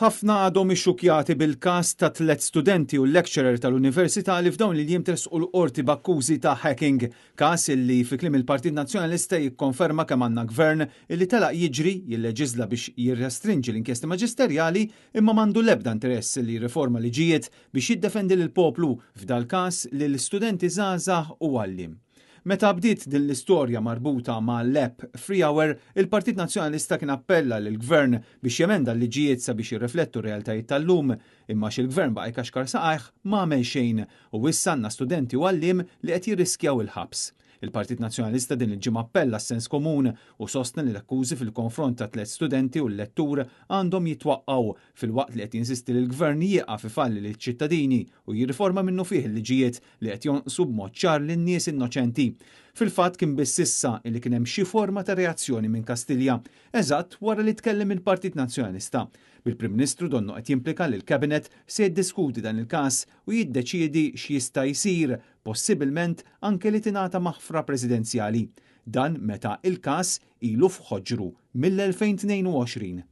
Ħafna għadhom ixxukkjati bil-każ ta' tliet studenti u lecturer tal-Università li f'dawn il-jiem tressqu l-qorti b'akkużi ta' hacking. Każ illi fi kliem il-Partit Nazzjonalista jikkonferma kemm għandna gvern illi telaq jiġri jilleġiżla biex jirrestrinġi l-inkjesti maġisterjali imma m'għandu l-ebda interess li jirriforma liġijiet biex jiddefendi lill-poplu, f'dal-każ lil studenti żgħażagħ u għalliem. Meta bdiet din l-istorja marbuta ma' l-app Free Hour, il-Partit Nazzjonalista kien appella lill-Gvern biex jemenda l-liġijiet sabiex jirriflettu r-realtajiet tal-lum, imma x'il-Gvern baqa' jkaxkar saqajh ma għamel xejn u issa għandna studenti u għalliem li qed jirriskjaw il-ħabs. Il-Partit Nazzjonalista din il-ġimgħa appella għas-sens komun u sostna li l-akkużi fil-konfront ta' tliet studenti u l-lettur għandhom jitwaqqgħu filwaqt li qed jinsisti li l-Gvern jieqaf ifalli liċ-ċittadini u jirriforma minnufih il-liġijiet li qed jonqsu b'mod ċar lin-nies innoċenti. Fil-fatt kien biss issa li kien hemm xi forma ta' reazzjoni minn Kastilja, eżatt wara li tkellem il-Partit Nazzjonalista. Bil-Prim Ministru donnu qed jimplika li l-Cabinet se jiddiskuti dan il-każ u jiddeċiedi x'jista' jsir, possibilment anke li tingħata maħfra presidenzjali. Dan meta il-każ ilu f'ħoġru mill-2022.